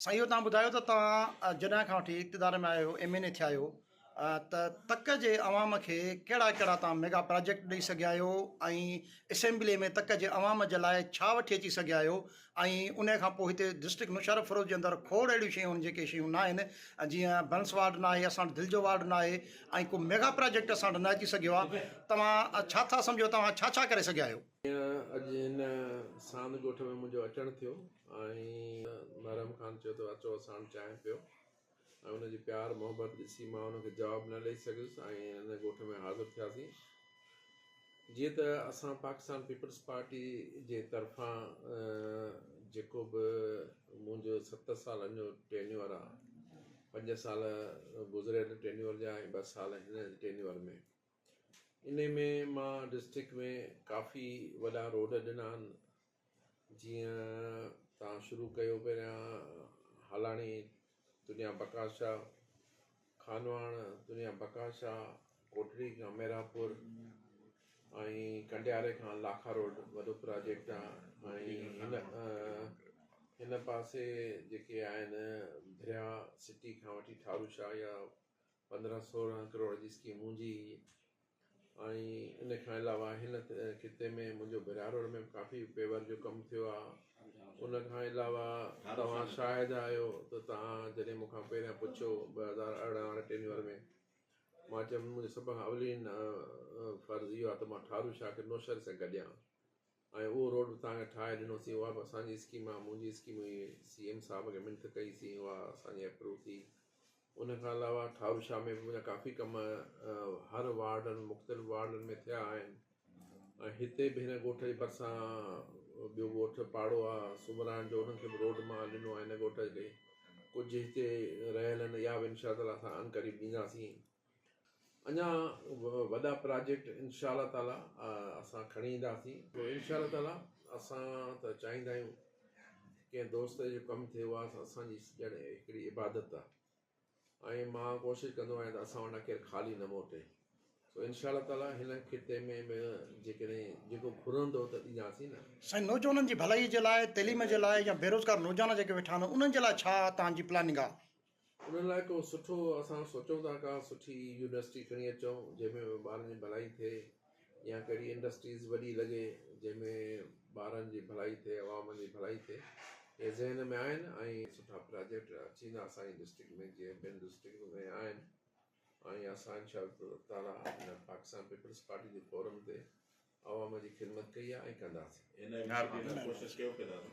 سائين اهو توهان ٻڌايو ته توهان جڏهن کان وٺي اقتدار ۾ آيا آهيو ايم اين اي ٿيا آهيو ته تڪ جي عوام کي ڪهڙا ڪهڙا توهان ميگا پراجيڪٽ ڏئي سگهيا آهيو ۽ اسيمبلي ۾ تڪ جي عوام جي لاء ڇا وٺي اچي سگهيا آهيو ۽ ان کان پوء هتي ڊسٽرڪٽ نوشهروفيروز جي اندر کوڙ اهڙيون شيون آهن جيڪي شيون نه آهن جيئن بنس وارڊ نه آهي اسان وٽ دل جو وارڊ نه آهي ۽ ڪو ميگا پراجيڪٽ اسان وٽ نه اچي سگهيو آهي توهان ڇا ٿا سمجهو توهان ڇا ڇا ڪري سگهيا آهيو؟ اڄ هن ساند ڳوٺ ۾ منهنجو اچڻ ٿيو ۽ محرم خان چيو ته اچو اسان وٽ چانهه پيو ۽ ان جي پيار محبت ڏسي مان ان کي جواب نه ڏئي سگهيس ۽ هن ڳوٺ ۾ حاضر ٿياسين جيئن ته اسان پاڪستان پيپلز پارٽي جي طرفان جيڪو به منهنجو ست سالن جو ٽينيور آ پنج سال گذريل ٽينيور جا ۽ ٻه سال هن ٽينيور ۾ انهي ۾ مان ڊسٽرڪٽ ۾ ڪافي وڏا روڊ ڏنا آهن جيئن توهان شروع ڪيو پهريان هالاڻي دنيا بقا شاهه خانواهڻ دنيا بقا شاهه ڪوٽڙي کان ميراپور ۽ ڪنڊياري کان لاکا روڊ وڏو پراجيڪٽ آهي ۽ هن هن پاسي جيڪي آهن ڀريا سٽي کان وٺي ٺارو شاهه يا 15 16 ڪروڙ جي اسڪيم منهنجي هئي ۽ ان کان علاوه هن خطي ۾ منهنجو ڀريا روڊ ۾ به ڪافي پيور جو ڪم ٿيو آهي ان کان علاوه توهان شاهد آهيو ته توهان جڏهن مون کان پهريان پڇيو 2018 واري ٽينيور ۾ مان چيم منهنجو سڀ کان اولين فرض اهو آهي ته مان ٺارو شاهه کي نوشهري سان گڏيان ۽ اهو روڊ به توهان کي ٺاهي ڏنوسين اها به اسان جي اسڪيم آهي منهنجي اسڪيم هئي سي ايم صاحب کي منٿ ڪئي سين اها اسان جي اپروو ٿي ان کان علاوه ٺارو شاهه ۾ به منهنجا ڪافي ڪم هر وارڊن مختلف وارڊن ۾ ٿيا آهن ۽ هتي به هن ڳوٺ جي ڀرسان ٻيو ڳوٺ پاڙو آهي سومراڻ جو انهن کي به روڊ مان ڏنو آهي هن ڳوٺ کي ڪجهه هتي رهيل آهن اها به انشاء الله اسان عنقريب ڏينداسين اڃا وڏا پراجيڪٽ انشاء الله تعالي اسان کڻي اينداسين تو انشاء الله تعالي اسان ته چاهيندا آهيون ڪنهن دوست جو ڪم ٿئي اها اسان جي ڄڻ هڪڙي عبادت آهي ۽ مان ڪوشش ڪندو آهيان ته اسان وٽان ڪير خالي نه موٽي سو انشاء الله تعالي هن خطي ۾ به جيڪڏهن جيڪو گهرندو ته ڏينداسين نه. سائين نوجوانن جي ڀلائي جي لاء تعليم جي لاء يا بيروزگار نوجوان جيڪي ويٺا آهن انهن جي لاء ڇا توهان جي پلاننگ آهي؟ انهن لاء ڪو سٺو اسان سوچون ٿا ڪا سٺي يونيورسٽي کڻي اچون جنهن ۾ ٻارن جي ڀلائي ٿئي يا ڪهڙي انڊسٽريز وڏي لڳي جنهن ۾ ٻارن جي ڀلائي ٿئي عوام جي ڀلائي ٿئي اهي ذهن ۾ آهن ۽ سٺا پراجيڪٽ اچي ويندا اسان جي ڊسٽرڪٽ ۾ جيئن ٻين ڊسٽرڪٽ ۾ آهن ۽ اسان انشاء الله تعالي هن پاڪستان پيپلز پارٽي جي فورم تي عوام جي خدمت ڪئي آهي ۽ ڪنداسين. هن ايم سي پي لاء ڪوشش ڪيو پئي دادا.